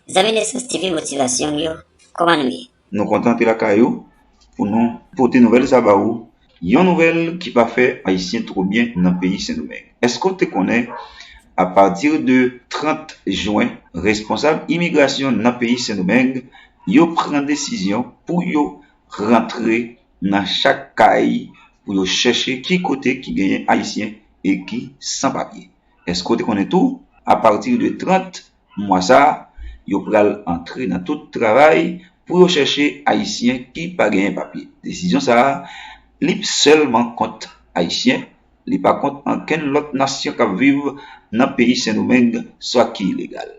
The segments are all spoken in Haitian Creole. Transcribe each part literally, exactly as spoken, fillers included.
Zanmi Nesans T V Motivasyon yo, kòman nou ye? Nou kontan antre lakay ou pou nou pote nouvèl sa ba ou. Yon nouvèl ki pa fè Ayisyen twò byen nan peyi Sendomeng. Èske w te konnen, apati de trant jen, responsab imigrasyon nan peyi Sendomeng yo pran desizyon pou yo rantre nan chak kay pou yo chèche ki kote ki genyen Ayisyen e ki san papye. Èske w te konnen tou, apati de trant mwa sa a, yo pral antre nan tout travay pou yo chèche Ayisyen ki pa genyen papye. Desizyon sa a, li sèlman kont Ayisyen, li pa kont ankenn lòt nasyon k ap viv nan peyi Sendomeng, swa ki ilegal.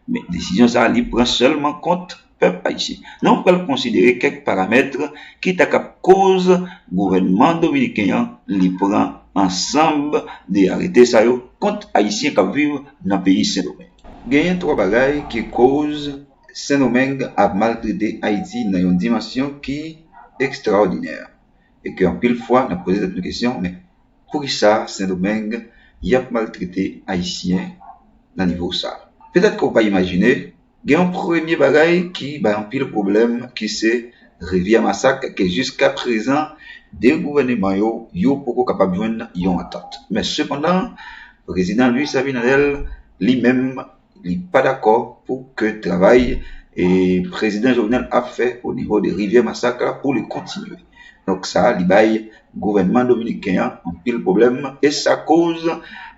Men desizyon sa a, li pran sèlman kont pèp ayisyen. Nou pral konsidere kèk paramèt ki ta kab koz gouvènman dominiken an li pran ansanm de arete sa yo kont Ayisyen k ap viv nan peyi Sendomeng. Genyen twa bagay ki koz Sendomeng ap maltrete Ayiti nan yon dimansyon ki ekstraòdinè e ke anpil fwa n ap poze tèt nou kesyon, men poukisa Sendomeng y ap maltrete Ayisyen nan nivo sa? Petèt ke w pa imajine, gen yon premye bagay ki bay anpil pwoblèm, ki se Rivyè Masak, ke jiskaprezan, de gouvèneman yo, yo poko kapab jwenn yon antant. Men sepandan, prezidan Luis Abinader, li menm, li pa dakò pou ke travay, e, prezidan Jovenel ap fè o nivo de Rivyè Masak la pou li kontinye. Donk sa, li bay gouvènman dominiken an anpil pwoblèm e sa koz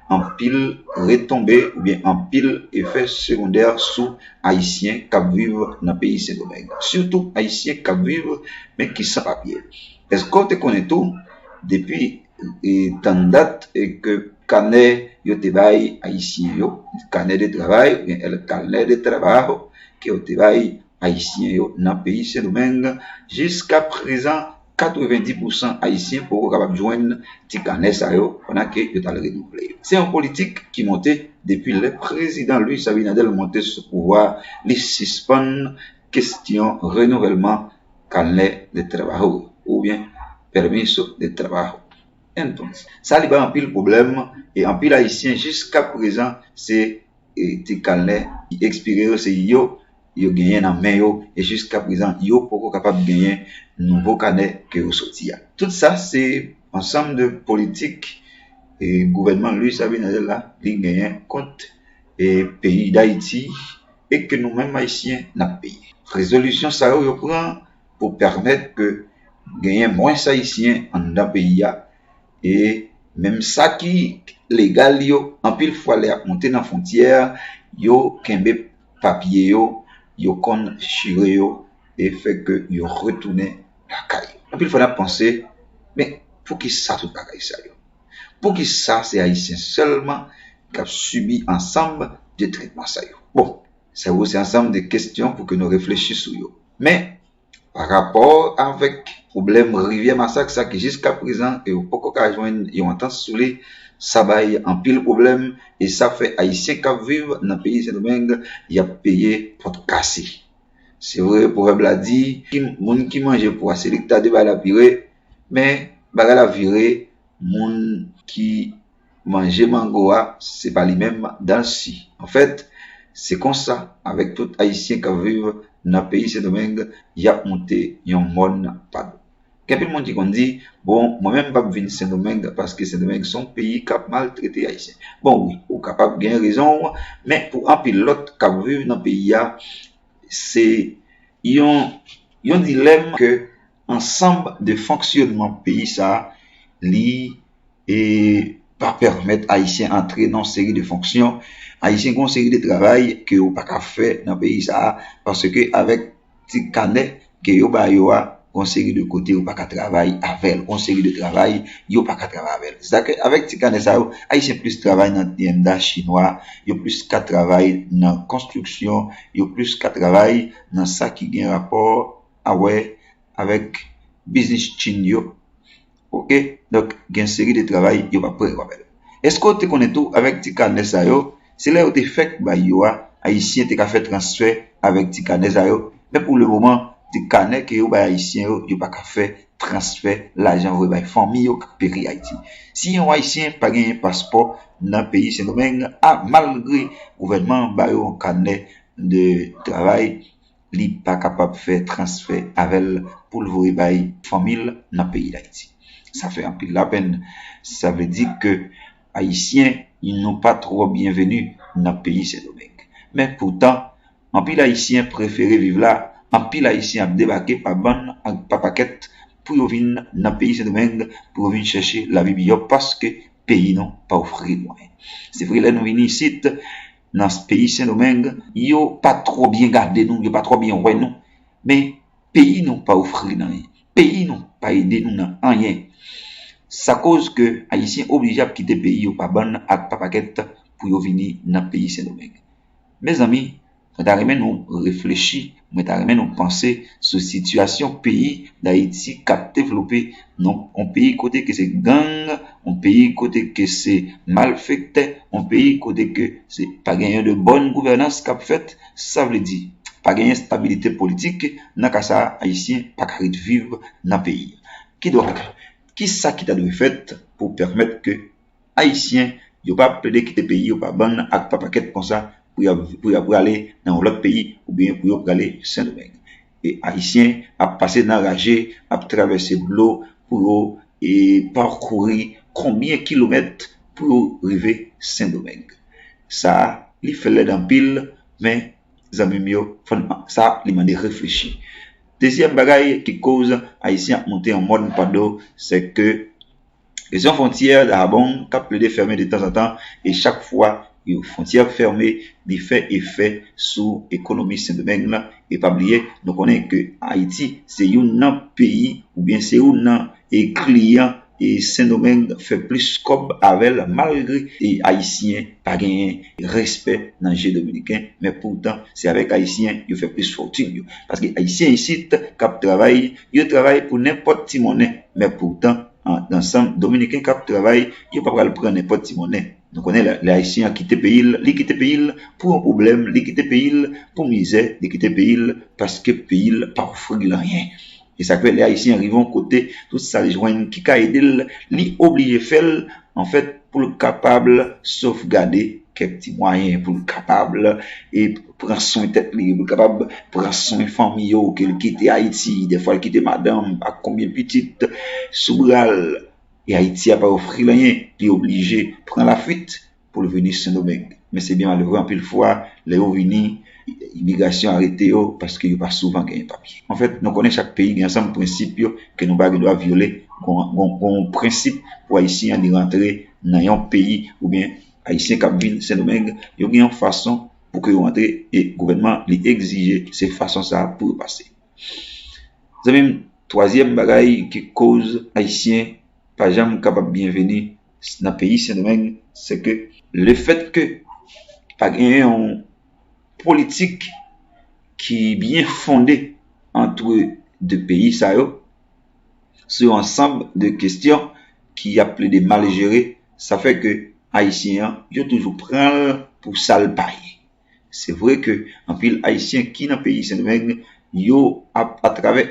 anpil retonbe oubyen anpil efè segondè sou Ayisyen k ap viv nan peyi Sendomeng. Sitou Ayisyen k ap viv, men ki san papye. Èske w te konnen tou, depi, e, tann dat, e, ke kanè yo te bay Ayisyen yo, kanè de travay, oubyen el carnet de trabajo, ke yo te bay Ayisyen yo nan peyi Sendomeng, jiskaprezan, katrevenndis pousan Ayisyen poko kapab jwenn ti kanè sa yo pandan ke yo t al renouvle yo. Se yon politik ki monte depi lè prezidan Luis Abinader monte sou pouvwa, li sispann kesyon renouvèlman carnet de trabajo oubyen permiso de trabajo. Entonces, sa li bay anpil pwoblèm e anpil Ayisyen jiskaprezan se, e, ti kanè ki ekspire yo, se yo, yo genyen nan men yo e jiskaprezan yo poko kapab genyen nouvo kanè ke yo soti a. Tout sa se ansanm de politik, e, gouvènman Luis Abinader la, li genyen kont, e, peyi Dayiti e ke nou menm Ayisyen n ap peye. Rezolisyon sa yo, yo pran pou pèmèt ke genyen mwens Ayisyen anndan peyi a. E menm sa ki legal yo, anpil fwa lè y ap monte nan fwontyè, yo kenbe papye yo, yo konn chire yo e fè ke yo retounen lakay yo. Anpil fwa n ap panse, men poukisa tout bagay sa yo? Poukisa se Ayisyen sèlman k ap sibi ansanm de tretman sa yo? Bon, sa yo se ansanm de kesyon pou ke nou reflechi sou yo. Men, pa rapò avèk pwoblèm Rivyè Masak sa ki jiskaprezan yo poko ka jwenn yon antant sou li, sa bay anpil pwoblèm e sa fè Ayisyen k ap viv nan peyi Sendomeng y ap peye pòt kase. Se vre, pwovèb la di, ki, moun ki manje pwa, se li ki ta de bagay la vire, men bagay la vire, moun ki manje mango a, se pa li menm dan l si. Anfèt, se konsa, avèk tout Ayisyen k ap viv nan peyi Sendomeng, y ap monte yon mòn pa dlo. Gen anpil moun ki konn di, bon, mwen menm m p ap vin Sendomeng paske Sendomeng se yon peyi k ap maltrete Ayisyen. Bon, wi, ou kapab gen rezon w, men pou anpil lòt k ap viv nan peyi a, se yon, yon dilèm ke ansanm de fonksyonman peyi sa a, li, e, pa pèmèt Ayisyen antre nan yon seri de fonksyon. Ayisyen gen yon seri de travay ke yo pa ka fè nan peyi sa a, paske avèk ti kanè ke yo ba yo a, gen yon seri de kote yo pa ka travay avè l, gen yon seri de travay yo pa ka travay avè l. Sètadi ke avèk ti kanè sa yo, Ayisyen plis travay nan T M D A chinwa, yo plis ka travay nan konstriksyon, yo plis ka travay nan sa ki gen rapò a wè avèk biznis Chin yo. Oke? Donk, gen seri de travay yo pa prè yo avè l. Èske w te konnen tou, avèk ti kanè sa yo, se lè yo te fèk bay yo a, Ayisyen te ka fè transfè avèk ti kanè sa yo? Men pou le moman, ti kanè ke yo bay Ayisyen yo, yo pa ka fè transfè lajan voye bay fanmi yo k ap peri Ayiti. Si yon Ayisyen pa genyen paspò nan peyi Sendomeng a, malgre gouvènman an ba yo yon kanè de travay, li pa kapab fè transfè avè l pou l voye bay fanmi l nan peyi Dayiti. Sa fè anpil lapenn. Sa vle di ke Ayisyen, nou pa twò byenveni nan peyi Sendomeng. Men poutan, anpil Ayisyen prefere viv la, anpil Ayisyen ap debake pa bann ak pa pakèt pou yo vin nan peyi Sendomeng, pou yo vin chèche lavi miyò, paske peyi nou pa ofri nou anyen. Se vre, lè nou vini isit, nan peyi Sendomeng, yo pa twò byen gade nou, yo pa twò byen wè nou, men peyi nou pa ofri n anyen. Peyi nou pa ede nou nan anyen. Sa koz ke Ayisyen oblije ap kite peyi yo pa bann ak pa pakèt pou yo vini nan peyi Sendomeng. Mezanmi, mwen ta renmen nou reflechi, mwen ta renmen nou panse sou sitiyasyon peyi Dayiti k ap devlope, non, yon peyi kote ke se gang, yon peyi kote ke se malfektè, yon peyi kote ke se pa genyen de bòn gouvènans k ap fèt, sa vle di, pa genyen estabilite politik, nan ka sa a, Ayisyen pa ka ret viv nan peyi a. Kidonk, kisa ki ta dwe fèt pou pèmèt ke Ayisyen yo pa plede kite peyi yo pa bann ak pa pakèt konsa pou y ap, pou y ap prale nan yon lòt peyi oubyen pou yo prale Sendomeng? E Ayisyen ap pase nan raje, ap travèse dlo pou yo e pakouri konbyen kilomèt pou yo rive Sendomeng. Sa a, li fè lèd anpil, men zanmi m yo, fò n, sa a, li mande reflechi. Dezyèm bagay ki koz Ayisyen ap monte yon mòn pa do, se ke kesyon fwontyè Dahab k ap plede fèmen detanzantan, e chak fwa yon fwontyè fèmen, li fè efè sou ekonomi Sendomeng nan. E pa bliye, nou konnen ke Ayiti se youn nan peyi oubyen se youn nan e kliyan e Sendomeng fè plis kòb avè l, malgre e Ayisyen pa genyen respè nan je Dominiken, men poutan se avèk Ayisyen yo fè plis fòtin yo. Paske Ayisyen isit k ap travay, yo travay pou nenpòt ti monnen, men poutan an, ansanm Dominiken k ap travay, yo pa pral pran nenpòt ti monnen. Nou konnen lè, lè Ayisyen an kite peyi l, li kite peyi l pou yon pwoblèm, li kite peyi l pou mizè, li kite peyi l paske peyi l pa ofri l anyen. E sa k fè lè Ayisyen an rive yon kote, tout sa l jwenn ki ka ede l, li oblije fè l, anfèt, pou l kapab sovgade kèk ti mwayen, pou l kapab e pran swen tèt li, pou l kapab pran swen fanmi yo ke l kite Ayiti. Dèfwa l kite madanm ak konbyen pitit sou bra l. E Ayiti a pa ofri l anyen, li oblije pran lafwit pou l vini Sendomeng. Men se byen malere, anpil fwa, lè yo vini, imigrasyon arete yo paske yo pa souvan genyen papye. Anfèt, nou konnen chak peyi gen ansanm prensip yo ke nou pa gen dwa vyole. Gon, gon, gon prensip pou Ayisyen an li rantre nan yon peyi oubyen Ayisyen k ap vin Sendomeng, yo gen yon fason pou ke yo rantre e gouvènman li egzije se fason sa a pou yo pase. Zanmi m, twazyèm bagay ki koz Ayisyen pa janm kapab byenveni nan peyi Sendomeng, se ke lefèt ke pa genyen yon politik ki byen fonde ant de peyi sa yo, sou yon ansanm de kesyon ki ap plede mal jere, sa fè ke Ayisyen an, yo toujou pran l pou sa l pa ye. Se vre ke anpil Ayisyen ki nan peyi Sendomeng, yo ap, atravè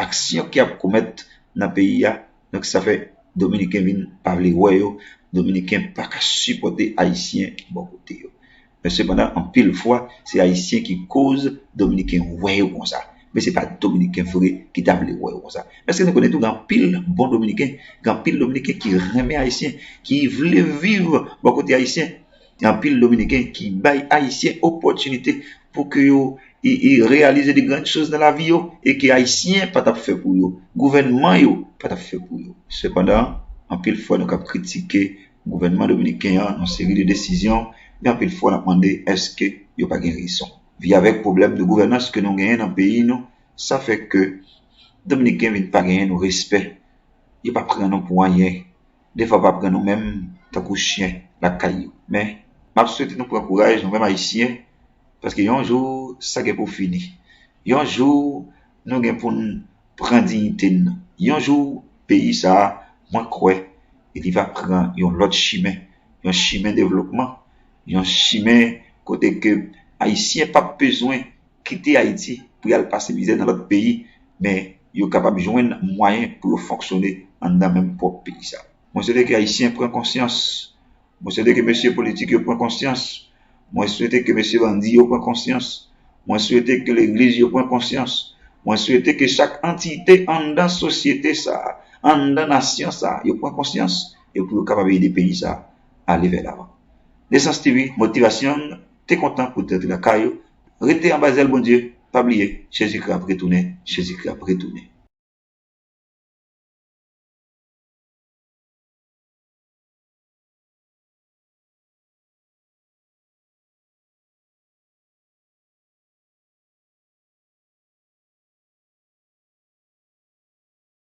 aksyon ke y ap komèt nan peyi a, donk sa fè Dominiken vin pa vle wè yo, Dominiken pa ka sipòte Ayisyen bò kote yo. Men sepandan, anpil fwa, se Ayisyen ki koz Dominiken wè yo konsa. Men se pa Dominiken vre ki ta vle wè yo konsa. Èske nou konnen tou gen anpil bon Dominiken, gen anpil Dominiken ki renmen Ayisyen, ki vle viv bò kote Ayisyen? Gen anpil Dominiken ki bay Ayisyen opòtinite pou ke yo e, e reyalize de grann choz nan lavi yo e ke Ayisyen pa t ap fè pou yo, gouvènman yo pa t ap fè pou yo. Sepandan, anpil fwa nou k ap kritike gouvènman dominiken an nan seri de desizyon, men anpil fwa n ap mande èske yo pa gen rezon. Vin avèk pwoblèm de gouvènans ke nou genyen nan peyi nou, sa fè ke Dominiken vin pa genyen nou respè. Yo pa pran nou pou anyen. Defwa pa pran nou menm tankou chen lakay yo. Men, m ap swete nou pran kouraj, nou menm Ayisyen, paske yon jou, sa gen pou fini. Yon jou, nou gen pou n pran diyite n nan. Yon jou, peyi sa a, mwen kwè, li va pran yon lòt chimen, yon chimen devlopman, yon chimen kote ke Ayisyen p ap bezwen kite Ayiti pou y al pase mizè nan lòt peyi, men yo kapab jwenn mwayen pou yo fonksyone anndan menm pwòp peyi sa. Mwen swete ke Ayisyen pran konsyans. Mwen swete ke mesye politik yo pran konsyans. Mwen swete ke mesye bandi yo pran konsyans. Mwen swete ke legliz yo pran konsyans. Mwen swete ke chak antite anndan sosyete sa a, anndan nasyon sa a, yo pran konsyans e pou yo kapab ede peyi sa a ale vè lavan. Nesans T V, motivasyon, te kontan pou te antre lakay ou. Rete anba zèl Bondye, pa bliye, Jezikri ap retounen, Jezikri ap retounen.